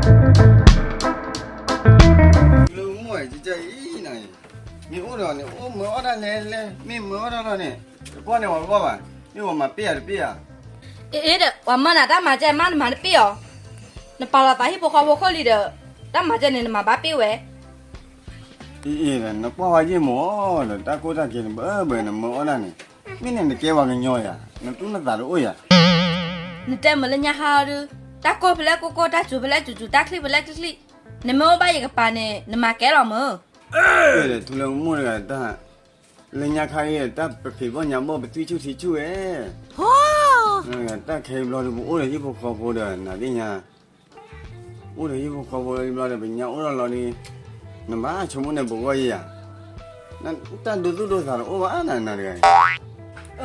လၢမိၢ် ကကဲအံၤနၤ, မ့ၢ်အိၣ်ဒီးန့ၣ် အိၣ်မၢအီၣ်တၢ်လဲၤလဲၤ, မ့ၢ်မၢအီၣ်တၢ်လီၤန့ၣ် တကွၢ်န့ၢ်ဝဲကဘၣ်ဘၣ်, မ့ၢ်ဝဲမၤပ့ၢ်ယၤတပ့ၢ်ဧါ. အ့ၣ်ဒီး ပှၤမၢနၤတၢ်မၤကဲ မ့ၢ်နမၤတပ့ၢ်အီၤ, နပာ်လီၤသးဟံၣ်ဖိဃီဖိခိၣ်လံဒီး တၢ်မၤကဲန့ၣ် နမၤဘၣ်ပ့ၢ်ဝဲ. အ့ၣ်အ့ၣ်ဒီး နကွၢ်ဝဲယ့ၢ်မးဒီး တၢ်ကိၢ်တၢ်ဂီၤန့ၣ် ဘၣ်ဘၣ်နမၢအီၣ်တၢ်န့ၣ်, မ့ၢ်န့ၣ်နကဲပှၤကညီယၤ, နသူၣ်နသးတအိၣ်ယၤ. နတဲမုာ်လၢညါဟါအီၤဒုး, တၢ်ကိၢ်ဖဲလဲၣ်ကိၢ်ကိၢ် တၢ်စူၤဖဲလဲၣ်စူၤစူၤ တၢ်ချံၣ်ဖဲလဲၣ်ချံၣ်ချံၣ်, နမ့ၢ်အိၣ်ဘၣ်ယကပၤန့ၣ် နမၤကဲလီၤမုၢ်. ထူလၢမိၢ်တဂၤတၢ်, လၢညါခါအံၤ တၢ်ပဃ့ဘီၣ်ညါဘီၣ် ပသွံၣ်ဆူၣ်ထံဆူၣ်ဝဲ, တၢ်ခဲအံၤဘျီဒီး ပအိၣ်ဒီးဟံၣ်ဖိဃီဖိဒီး နသ့ၣ်ညါ, အိၣ်ဒီးဟံၣ်ဖိဃီဖိဘျီဒီး ပညါအိၣ်ထီၣ်လီၤဒီး နဘၣ်ဆိကမိၣ်န့ၣ် ပဂီၢ်ယၤ, တၢ်ဒိသူၣ်ဒိသးတအိၣ်ဘၣ်နၤနၤတဂၤအံၤ.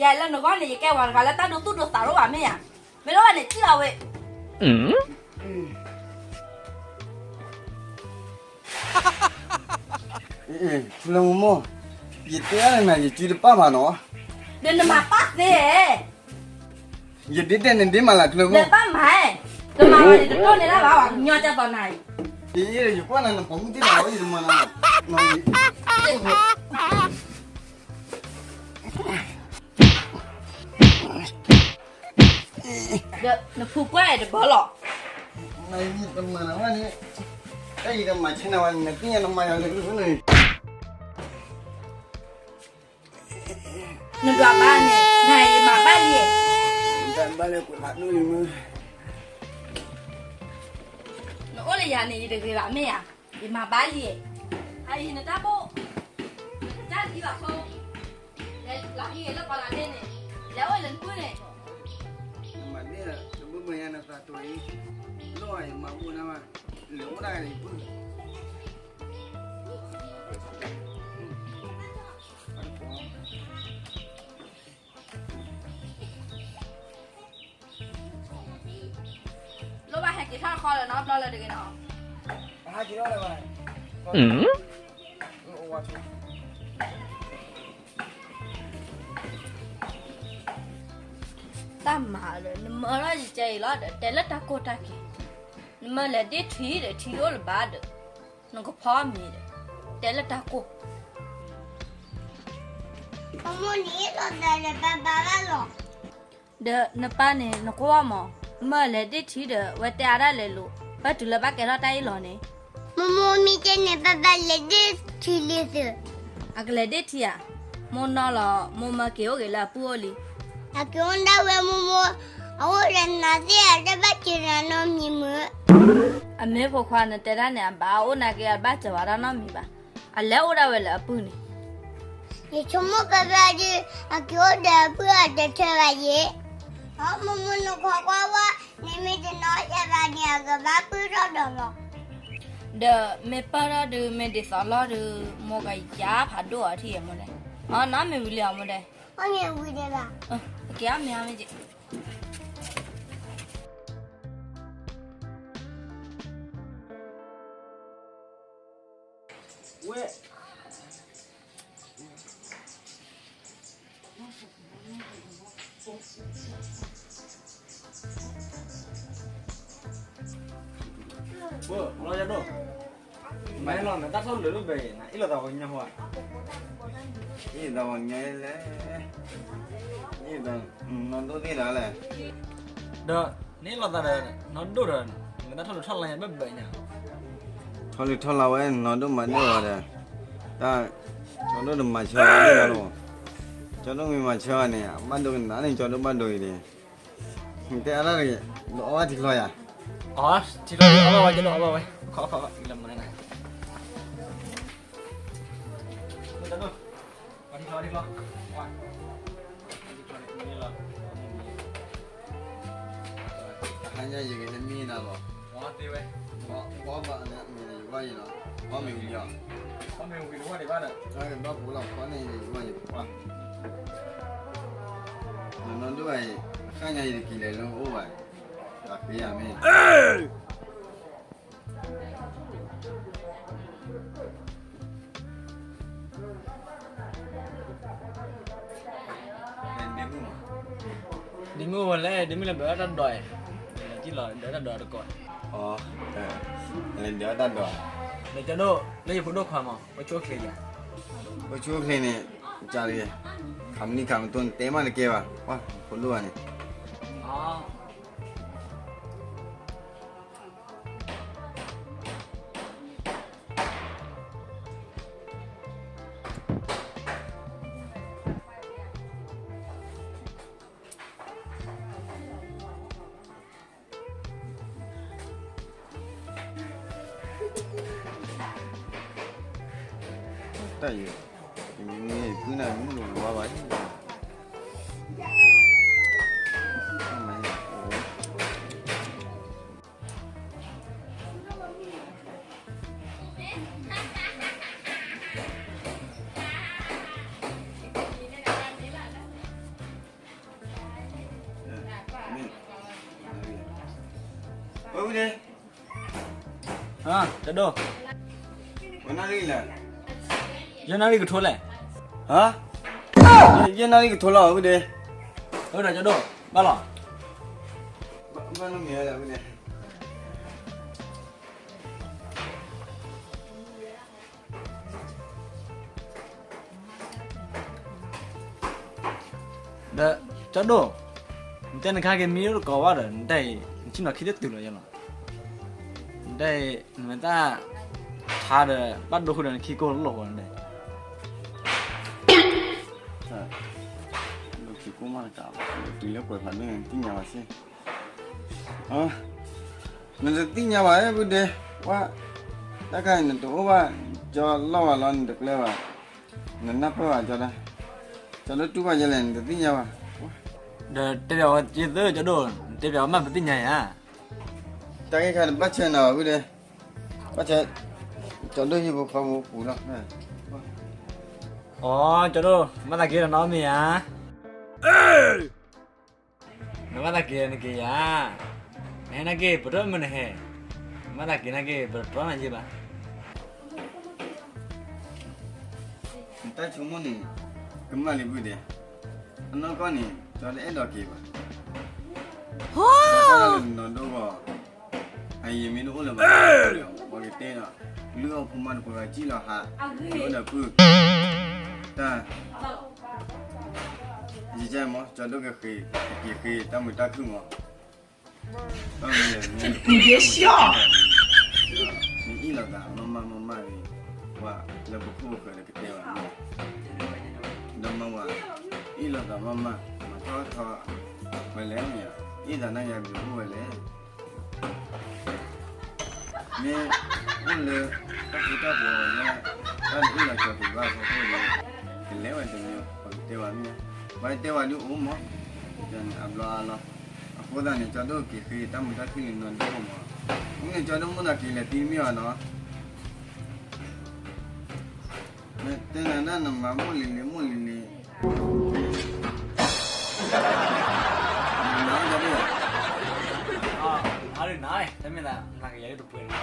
ယၤလၢနဂီၢ်န့ၣ် ယကဲပှၤတဂၤလၢတၢ်ဒိသူၣ်ဒိသးတအိၣ်ဘၣ်မ့ၢ်ဧါ, မ့ၢ်လၢဘၣ်န့ၣ်ထံၣ်လီၤဝဲ. ထူလၢမိၢ်, ယတဲနၤ ယစုတပၣ်ဘၣ်နီၤ, ဒီးနမၤပၣ်သ့, ယဒ့တဲနဒ့မးလၢထူလၢမိၢ်, နပၣ်မၤ, နမၤဝဲန့ၣ် တတိၢ်န့ၢ်တၢ်ဘၣ်ဝဲ ကညီကၢ်သိးနၤအံၤ, ယကွၢ်နၤ နပိာ်မုၣ်သ့ၣ်တဖၣ်ဝဲ ယတမၤနၤ, ဒီးနဖူကွၢ်အဲၣ်တဘၣ်လီၤ, နတမၤနၤဝဲန့ၣ်, တၢ်အံၤတမၤဆဲးနၤဝဲ နသ့ၣ်ညါနမၤယၤလၢန့ၣ် နဒွးဘၣ်န့ၣ် နၤယမၤဘၣ်လံ, ဘၣ်လၢကွဲးဖးဒိၣ်လံမုၢ်, နအိၣ်လၢယၤန့ၣ် ယတဂ့ၤဘၣ်မ့ၢ်ဧါ, ယမၤဘၣ်လံ, အအံၤနတၢ်ဘိၣ်, နတၢ်လံဘၣ်ခိၣ်, လဲၤလီၤဟံးဂ့ၤလၢပှၤလၢ်ဒ့န့ၣ်, လဲၤအိၣ်လၢနပုၢ်န့ၣ်, နမၤန့ၢ်လၢ တဘၣ်မၤညါနသးတိၤအံၤ, လီၤယမၤဘိၣ်နၤမး, လဲၤအိၣ်ဒၣ်ဂ့ၤလၢယပုၢ် လိၣ်ဘၣ်ဟဲက့ၤထီၣ်တခီလၢနီတဘျီလၢတဂ့ၤနီၤ, တၢ်မၤဒီး နမၢလီၤယကဲအံၤလီၤဒီး တဲလၢတၢ်ကိၢ်တၢ်ဂီၤ, နမၢလဲၤဒ့ထံဒီး ထံအိၣ်လၢၤဘၣ်ဒီး နကဖီမ့ၤဒီး တဲလၢတၢ်ကိၢ်, မိၢ်မိၢ်န့ၣ်လီၤသးဒီးပၢ်ပၢ်ဘၣ်လီၤ, ဒီးနပၢ်န့ၣ် နကွၢ်မး, မၢလဲၤဒ့ထံဒီး ဝဲတဲအါဒၣ်လဲာ်လိၤ, ပၢ်တုၤလၢဘၣ်ကဲထီၣ်တၢ်အ့ၣ်လိာ်န့ၣ်, မိၢ်မိၢ်မ့ၢ်ကဲန့ၣ် ပၢ်ပၢ်လဲၤဒ့ထံလံသု, အကလဲၤဒ့ထံဧါ, မိၢ်နီၢ်လီၤ မိၢ်မၢက့ၤအိၣ်ဂ့ၤလၢအပုၢ်အိၣ်လံ, အက့ၤအိၣ်ဒၣ်ဝဲမိၢ်မိၢ်, အအိၣ်ဒီးနၤသ့ၣ်ဧါ တဘၣ်က့ၤနၤနီတမံၤမုၢ်, အမ့ၢ်ဖိခွါနတဲတၢ်န့ၣ် အဘၣ်အိၣ်နာ်က့ အဘၣ်စၢၤဝဲဒၣ်နီတမံၤဘၣ်, အလဲၤအိၣ်ဒၣ်ဝဲလၢအပုၢ်န့ၣ်, ယဆိကမိၣ်ပၢ်ပၢ်ဒုး အက့ၤအိၣ်ဒီးအပုၢ်အတထၢဘၣ်ယဲ, အမိၢ်မိၢ်နခွါကွၢ်ဝဲ, နမ့ၢ်တနီၣ်ယၤဘၣ်န့ၣ် အကဘၣ်ပုၢ်ထီၣ်ဒီးလီၤ, ဒီးမ့ၢ်ပၢၢ်ထီၣ်ဒုး မ့ၢ်ဒ်သိးလီၤဒုး မိၢ်ကယါဖးဒိၣ်အီၤထံၣ်အမိၢ်ဒဲး, အီ နီၢ်မ့ၢ်ဝံၤလံအမိၢ်ဒဲး, အီ မ့ၢ်ဝံၤဒဲးဘၣ်, က့ၤအီၣ်မ့ၤအီၣ်မ့ၢ်က့ၤ ဝဲ, လီၤယၤဒိၣ်, မၤလီၤနတၢ်ထီၣ်လၢာ်လၢဘဲအံၤ နအ့ၣ်လိာ်သးပှၤကညီဟီဧါ, အ့ၣ်သးပှၤကညီလဲၣ်, အ့ၣ်သး, နီၢ်ဒိၣ်သ့ၣ်ဒီးလဲၣ်, ဒီးနအ့ၣ်လိာ်သးဒီး နီၢ်ဒိၣ်ဒီး နတၢ်ထီၣ်လၢာ်ထီၣ်လီၤယၤဘၣ်ဘဲညါ, ထီၣ်လၢာ်ထီၣ်လီၤဝဲ နီၢ်ဒိၣ်မၤဒိၣ်ဝဲဒီး, တၢ်, ကၠီဒိၣ်တမၤဆၢဝဲလီၤ, ကၠီဒိၣ်မ့ၢ်မၤဆၢဝဲန့ၣ် အဘၣ်ဒိကနၣ်န့ၣ် ကၠီဒိၣ်ဘၣ်ဒိအံၤန့ၣ်, တဲအါဒၣ်တဂ့ၤ, ဒီးအီၣ်ဘၣ်ထံချီယၤ, အီ ထံချီအီၣ်ဘၣ်ဝဲ ကၠီဒိၣ်အီၣ်ဘၣ်ဝဲ, ခီခီခီ လၢမနုၤလဲၣ် တဟါညါယကဟဲမံနၤလီၤ, ပှၤဘၣ်န့ၣ်မ့ၢ်ယဂီၢ်အံၤလီၤ, အီၣ်မ့ၤဝံၤလီၤ, အီၣ်မ့ၤဝံၤတဝီဒံးဘၣ်ဒီး, တၢ်ကဘၣ်ပူၤလီၤ ဖီန့ၣ်ယဂီၢ်အံၤပှၤ, နနီၢ်ဒိၣ်ဘၣ်အံၤ, တဟါညါယတက့ၤလဲၤလၢအိၣ်ဘၣ်, တၢ်ဃ့ယၤမ့ၢ် ဒ့မုၣ်ဝဲလဲၣ်, ဒ့မုၣ်လၢဘၣ်တၢ်ဒိး, လၢလီၤဒၢတၢ်ဒိးတကိး, အီ, လဲၤဒၢးတၢ်ဒိး, လၢကၠီဒိၣ် လၢယဖိဒိၣ်ခွါမး အိၣ်ဆူၣ်အိၣ်ချ့ဧါ, အိၣ်ဆူၣ်အိၣ်ချ့န့ၣ်, ကၢ်လံ, ခးမနံၤခးမတိၢ် နတဲမးတကဲဘၣ်, ပှၤဖိဒိၣ်ဧါန့ၣ်, အီ တၢ်အံၤ, မ့ၢ်ဖုနၤမ့ၢ်လိာ်ဝါဘၣ်, ဝဲဝံၤဒ့, ဟါ, ကၠီဒိၣ်, ဝဲနၣ်ရံၣ်လဲၣ်, ယဲၢ်နၣ်ရံၣ်ကထိလဲၣ်, ဟါ, ယဲၢ်နၣ်ရံၣ်ကထိလီၤ ဝံၤဒ့, ဝဲဒီးကၠီဒိၣ်, ဘၣ်လီၤ, ဘၣ်လီၤမ့ၢ်လဲၣ် ဝံၤဒ့ ဒီးကၠီဒိၣ်, နတဲနခါက့ၤမံအိၣ်တကိးဘၣ်ဒီး နတၢ်အံၤ နဆ့ၣ်နီၤခံတတုၤလီၤယဲလီၤ, နတၢ်အံၤ နမ့ၢ်တၢ်ဆါဒီး ဘၣ်ဒိဃုာ်ဒီးနခံကိၢ်လိာ်ဃီနတဲ, ခံကိၢ်မးတကး, တုၤလၢကွဲးဖးဒိၣ်န့ၣ် နသ့ၣ်ညါဘၣ်စ့ၢ် နတသ့ၣ်ညါဘၣ် ပုၢ်ဒ့, ဝဲ, တၢ်ခါအံၤနတအိၣ်ဘၣ်, ကၠီလီၤဘၣ်လီၤ နတကျဲဘၣ်, နနၢ်ပၢၢ်ဘၣ်ကၠီဒၣ်, ကၠီဒိၣ်တူၢ်ဘၣ်ယဲလဲၣ် နတသ့ၣ်ညါဘၣ်, ဒီးတဲဘၣ်ဝဲက့သၢကၠီဒိၣ်, နတဲဘၣ်ဝဲမ့ၢ်ပသ့ၣ်ညါဧါ, တၢ်ဂ့ၢ်ခါန့ၣ် ဘၣ်ဆၢနၤဘၣ် ပုၢ်ဒ့, ဘၣ်ဆၢ, ကၠီဒိၣ်ဟံၣ်ဖိဃီဖိပူၤလီၤ, အီ ကၠီဒိၣ် မၤသးက့ၤဒီးနီတမံၤဧါ နမၤသးက့ၤနက့ၤယၤ, နဟဲနာ်က့ၤ ပတြၢၤမ့ၢ်နဟဲ, နမၤသးက့ၤနာ်က့ၤ ပတြၢၤနၤယ့ၢ်ဘၣ်, နတၢ်ဆိကမိၣ်န့ၣ် ကမၣ်လံ ပုၢ်ဒ့, အနီၢ်ကီၢ်န့ၣ် ကၠီတအဲၣ်ဒိးက့ၤဘၣ်, ကၠီတၢ်လၢနီၢ်ဒိၣ်ဂီၢ် အယံၤမ့ၢ်တအိၣ်လၢၤဘၣ်, ပှၤကတဲဒီး လုၢ်အီၣ်ဖိမါတပှဲၤဘၣ် ကံၣ်လီၤဟး, အိၣ်ဒီးပုၢ်, တၢ်, ယကမ့ၢ် ကၠီဒိၣ်ကဃ့, က့ၤဃ့တၢ်မုာ်တၢ်ခုၣ်မး, ဘၣ်မနုၤလဲၣ်, နအ့ၣ်လိာ်သးမးမးမးမးန့ၣ်, ပှၤလၢပခိၣ်ပဃၢၤဒီးကတဲဘၣ်မး, ဒီးမၤဝဲ, အ့ၣ်လိာ်သးမးမး, မၤထီၣ်ထီ, ဝဲလဲၣ်န့ၣ်, အ့ၣ်သးနၤယၤဘျုးအိၣ်ဝဲလဲၣ် မ့ၢ်အိၣ်လၢတၢ်ဃူတၢ်ဖိးလၢ တၢ်တအ့ၣ်လီၤကၠီက့ၤဘၣ်အဖီခိၣ်န့ၣ်, ကလဲၤဝဲတမံၤ ပှၤကတဲဝဲမ့ၢ်, ပှၤတဲဝဲဒုးအိၣ်မး, န့ၣ်အဘျီအါလီၤ, အဃိသတးန့ၣ် ကၠီဒိၣ်က့ၤဃ့တၢ်မုာ်တၢ်ခုၣ်လၢနီၢ်ဒိၣ်မး, မ့ၢ်န့ၣ်ကၠီဒိၣ်မိၣ်သးက့ၤလဲၤသံမ့ၢ်အီၤနီၤ တဲနၤဒၣ်နမၤမိၢ်လံၤလံၤမိၢ်လံၤလံၤ, နမၤဒ်, တမ့ၢ်သးနကယၤတပှဲၤန့ၣ်,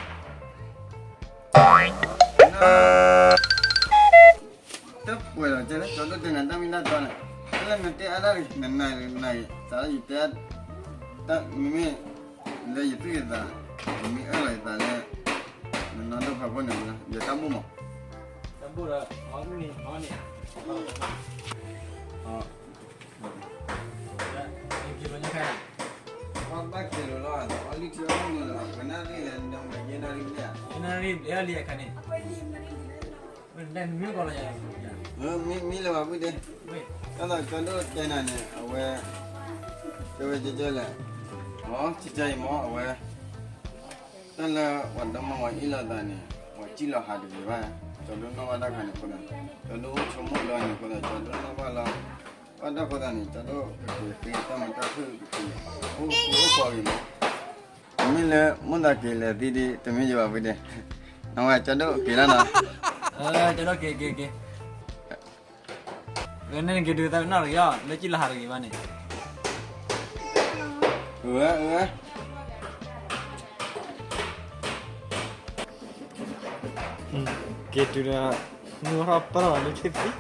တပှဲၤလီၤ ကဲလၢကၠီဒိၣ်တဲနၤတၢ်မ့ၢ်တၢ်တီန့ၣ်, တၢ်လၢနတဲအါဒၣ်လံ နနၤနၤအံၤ စးထီၣ်ယတဲ တၢ်မ့မ့ၢ် လၢယသူၣ်ယသး, ယမ့ၢ်အၢၣ်လီၤယသးလၢ နနီၢ်ဒိၣ်ဖးဖိန့ၣ် ယတၢ်ဘိၣ်မး, တၢ်ဘိၣ်ဒီး အီန့ၣ် အီန့ၣ်, ဘၣ်က့ၤလိာ်လီၤ ပနၣ်ရံၣ်လဲၣ် နမၤယဲနၣ်ရံၣ်လဲၣ်, ယဲနၣ်ရံၣ်လဲၣ် လံအခါန့ၣ် မ့ၢ်လၢၤဘၣ်ပုၢ်ဒ့, တၢ်လီၤကၠီဒိၣ်တဲနၤန့ၣ် အဝဲ တဲဝဲကၠီကၠီလဲၣ်, မ့ၢ်ကၠီကၠီအံၤမ့ၢ်အဝဲ တၢ်လၢပှၤဒီမါဝၤအ့ၣ်လိာ်သးန့ၣ် ပှၤကံၣ်လီၤဟးတဂ့ၤဘၣ်, ကၠီဒိၣ်နီၣ်ဘၣ်တၢ်ခါန့ၣ်အဃိသတး, ကၠီဒိၣ်အိၣ်ဆိကမိၣ်ဒီးန့ၣ်အဃိသတး ကၠီဒိၣ်နီၣ်ဘၣ်လီၤ, ဘၣ်တၢ်ဃိသတးန့ၣ် ကၠီဒိၣ်ကက့ၤဃ့တၢ်မုာ်တၢ်ခုၣ်ကက့ၤန့ၣ် အိၣ်ဃူအိၣ်ဖိးဂ့ၤမး, မ့ၢ်လၢမိၣ်သးက့ၤလဲၤသံဒ်တမ့ၢ်ယဘၣ်ပုၢ်ဒ့, နဝဲကၠီဒိၣ်က့ၤလီၤနီၤ, ကၠီဒိၣ်က့ၤက့ၤက့ၤ ဝဲန့ၣ်နက့ၤဒုးသးနီၢ်တဂ့ၤအီၤ လၢကံၣ်လီၤဟးတဂ့ၤဘၣ်န့ၣ်, အဝဲ အဝဲ က့ၤတုၤဒီး မုၢ်ထီၣ်ပၢၢ်လီၤလၢထံသံး.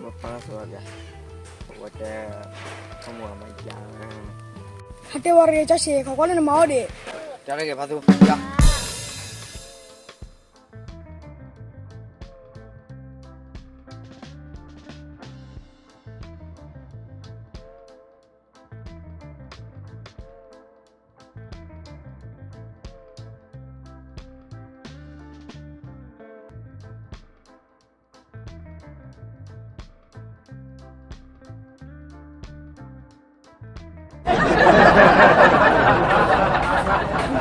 ပၢ်ဆိၣ်ဂ့ၤ, ဝဲတဲ, ခီမီမယါ, ဟဲတဲဝဲတဂ့ၤ ကၠီဆံး ခိးကွၢ်လၢနမၤအိၣ်ဒံး, တဲတဂ့ၤ ဖါသူ, ယါ.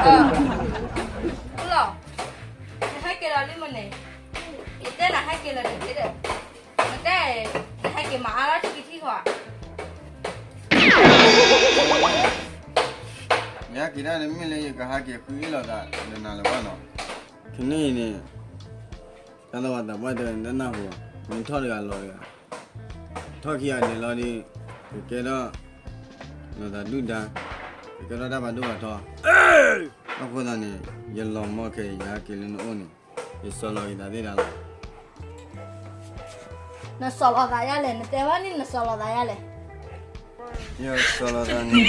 လီၤ, နဟဲက့ၤလီၤလံမ့ၢ်န့ၣ်, ယတဲနၤဟဲက့ၤလီၤတက့ၢ်ဒီး, နတဲ, နဟဲက့ၤမၤအါလီၤထံထံဃီဧါ. ယဟဲက့ၤဒၣ်န့ၣ် မ့ၢ်လၢယကဟဲက့ၤဃုအ့ၣ်လိာ်သးဒီးနၤလၢၤဘၣ်နီၤ, ခဲန့ၣ်အံၤန့ၣ် တၢ်သးဝးသးပှၢ်တဲနနၢ်ဟူ, မ့ၢ်ထီၣ်တဂၤလီၤတဂၤ, ထီၣ်ခံဂၤဒဲးလီၤဒီး, ကကဲထီၣ်, လိာ်သးဒုၣ်ဒါ, ကကဲထီၣ်တၢ်ဘၣ်ဒိဘၣ်ထီ, အဃိသတးန့ၣ်, ယလီၤမၢ်ခဲအံၤ ယဟဲက့ၤလၢနအိၣ်န့ၣ်, ယစီၤလီၤက့ၤသးသ့ဒၣ်လီၤ. နစီၤလီၤသးယါလဲၣ်, နတဲဘၣ်န့ၣ် နစီၤလီၤသးယါလဲၣ်. ယစီၤလီၤသးန့ၣ်,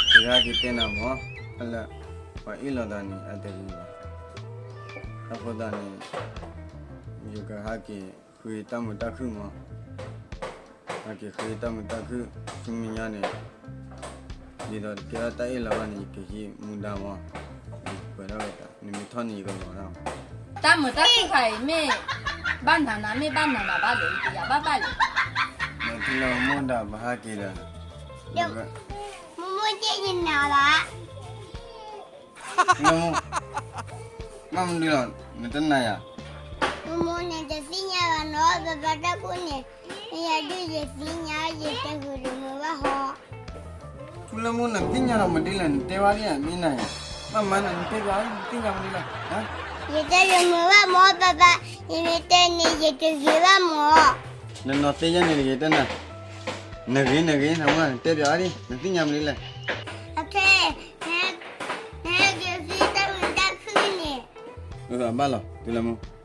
ယဟဲက့ၤတဲနၤမၢ်, လၢ, ပှၤအ့ၣ်လိာ်သးန့ၣ် အတဂ့ၤဘၣ်, အဃိသတးန့ၣ်, ယကဟဲက့ၤဃုတၢ်မုာ်တၢ်ခုၣ်မၢ်, ဟဲက့ၤဃုတၢ်မုာ်တၢ်ခုၣ်, ဆူမဲာ်ညါန့ၣ်, ဒ်သိးတကဲထီၣ်တၢ်အ့ၣ်လိာ်ဘၣ်န့ၣ် ယကဟံးမူဒါမၢ်, ယပှဲၤထီၣ်ဝဲသး, နမ့ၢ်ထီၣ်န့ၣ် ယကလီၤဒၣ်မၢ်. တၢ်မုာ်တၢ်ခုၣ်တခါအံၤမ့ၢ်, ဘၣ်နၤနၤ မ့ၢ်ဘၣ်နၤနၤဘၣ်လဲၣ် ယတယာ်ဘၣ်ဘၣ်လဲၣ်. နထံၣ်လၢမိၢ်ဒၣ်ပဟဲက့ၤဒီး, မိၢ်မိၢ်က့ၤယနၤဘၣ်. ဘၣ်မနုၤလီၤ, နတနာ်ယၤ, မိၢ်မိၢ်န့ၣ် တသ့ၣ်ညါဘၣ်နီၤ ပပၢ်တၢ်ကိၢ်န့ၣ်, မ့ၢ်ယၤဒုးယသ့ၣ်ညါ ယတဂ့ၤလၢမိၢ်ဘၣ်ဟီ. ထူလၢမိၢ် နသ့ၣ်ညါဒီးမနုၤလဲၣ် နတဲဘၣ်ဒ်အံၤ မ့ၢ်နၤယၤ, ဘၣ်မၤနၤ နတဲဘၣ် နသ့ၣ်ညါမနုၤလဲၣ်. ယတဂ့ၤလၢမိၢ်ဘၣ်မၢ် ပပၢ်, ယမ့ၢ်တဲန့ၣ် ယတဂ့ၤဘၣ်မၢ်. နနီၢ်သ့ၣ်ညါန့ၣ်တဂ့ၤတဲနၤ, နဂ့ၤနဂ့ၤ နမ့ၢ်နတဲဘၣ်ဒ်အံၤ နသ့ၣ်ညါမနုၤလဲၣ်. အခဲ, နဟဲက့ၤဃုတၢ်မုာ်တၢ်ခုၣ်န့ၣ်, ဘၣ်လီၤ ထူလၢမိၢ်.